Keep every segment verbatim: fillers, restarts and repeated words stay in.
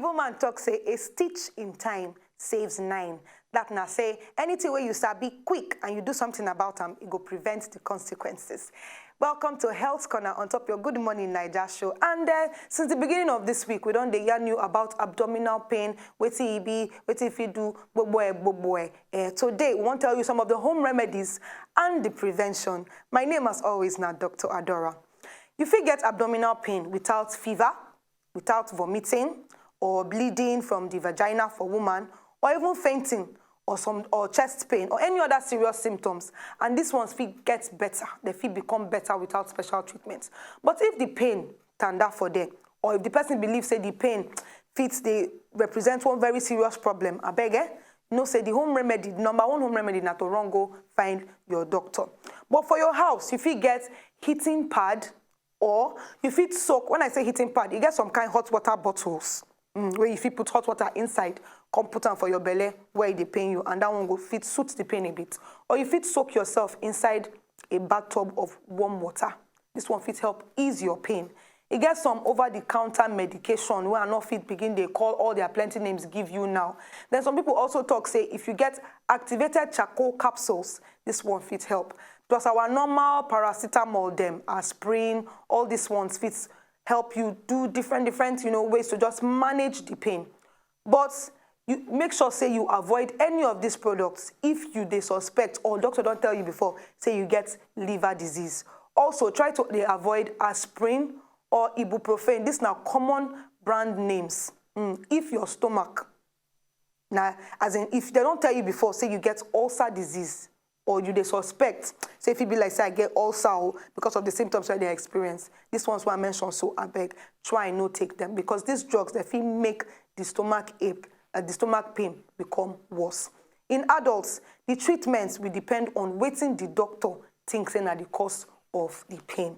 Woman talk say a stitch in time saves nine. That na say anything wey you sabi quick and you do something about am, e go prevent the consequences. Welcome to Health Corner on top your Good Morning Naija show. And uh, since the beginning of this week, we don dey yarn you about abdominal pain, wetin e be, wetin e fit do, gbogbo e, gbogbo e. Uh, today, we wan tell you some of the home remedies and the prevention. My name, as always, na Doctor Adora. You fit get abdominal pain without fever, without vomiting or bleeding from the vagina for woman, or even fainting or some or chest pain or any other serious symptoms, and these ones fit get better, they fit become better without special treatment. But if the pain tanda for there, or if the person believes say the pain fits they represent one very serious problem, abeg, eh, know say the home remedy, number one home remedy na to run go find your doctor. But for your house, you fit get heating pad, or you fit soak. When I say heating pad, you get some kind hot water bottles mm, where you fit put hot water inside, come put am for your belly where e dey pain you, and that one go fit suit the pain a bit. Or you fit soak yourself inside a bathtub of warm water. This one fit help ease your pain. E get some over-the-counter medication wey I no fit begin dey call all their plenty names give you now. Then some people also talk say if you get activated charcoal capsules, this one fit help. Plus our normal paracetamol, them aspirin, all these ones fit help you do different, different, you know, ways to just manage the pain. But you make sure say you avoid any of these products if you dey suspect or doctor don tell you before say you get liver disease. Also, try to dey avoid aspirin or ibuprofen. These na common brand names. Mm, if your stomach, na, as in, if they don tell you before say you get ulcer disease, or you dey suspect say e fit be like say I get ulcer o because of the symptoms wey I dey experience, these ones wey I mention so, abeg, try no take them, because these drugs, they fit make the stomach ache, uh, the stomach pain become worse. In adults, the treatment will depend on wetin the doctor think say na the cause of the pain.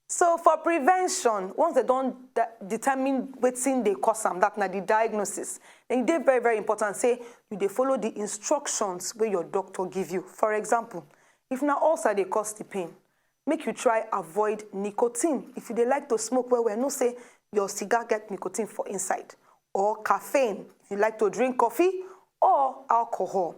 So for prevention, once they don de- determine wetin dey cause am, that na the diagnosis, then e dey very, very important say you dey follow the instructions wey your doctor give you. For example, if na ulcer dey cause the pain, make you try avoid nicotine. If you dey like to smoke well well, know say your cigar get nicotine for inside, or caffeine if you like to drink coffee or alcohol.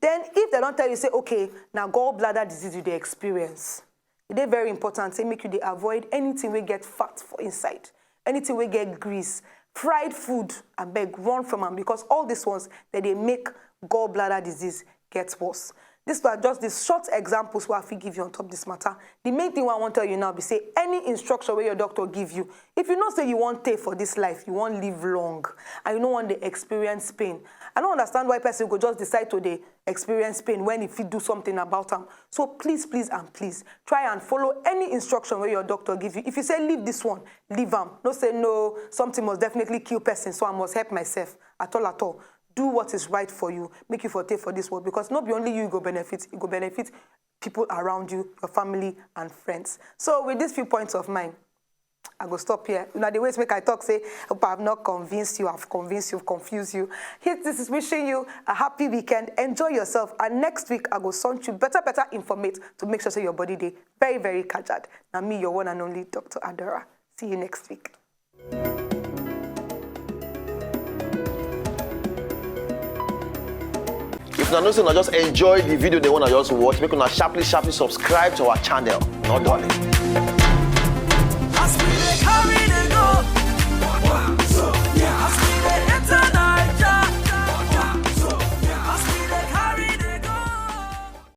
Then if they don tell you say, okay, na gallbladder disease you dey experience, e dey very important say make you dey avoid anything wey get fat for inside, anything wey get grease, fried food, abeg, run from am, because all these ones, they dey make gallbladder disease get worse. These are just the short examples wey I fit give you on top this matter. The main thing wey I wan tell you now be say any instruction wey your doctor give you, if you know say you wan tey for this life, you wan live long, and you no wan dey experience pain, I no understand why person go just decide to dey experience pain when e fit do something about am. So please, please, and please try and follow any instruction wey your doctor give you. If you say leave this one, leave am. No say no, something must definitely kill person, so I must help myself. At all, at all, do what is right for you, make you for tey for this world, because no be only you go benefit, e go benefit people around you, your family and friends. So with these few points of mine, I go stop here. Una dey wait make I talk say, hope I have not convinced you, I've convinced you, confused you. Here, this is wishing you a happy weekend. Enjoy yourself. And next week, I go send you better, better informate to make sure say your body dey very, very kajad. Na me, your one and only Doctor Adora. See you next week. If una know say una just enjoy the video, the one I just watch, make una sharply, sharply subscribe to our channel. Not darling.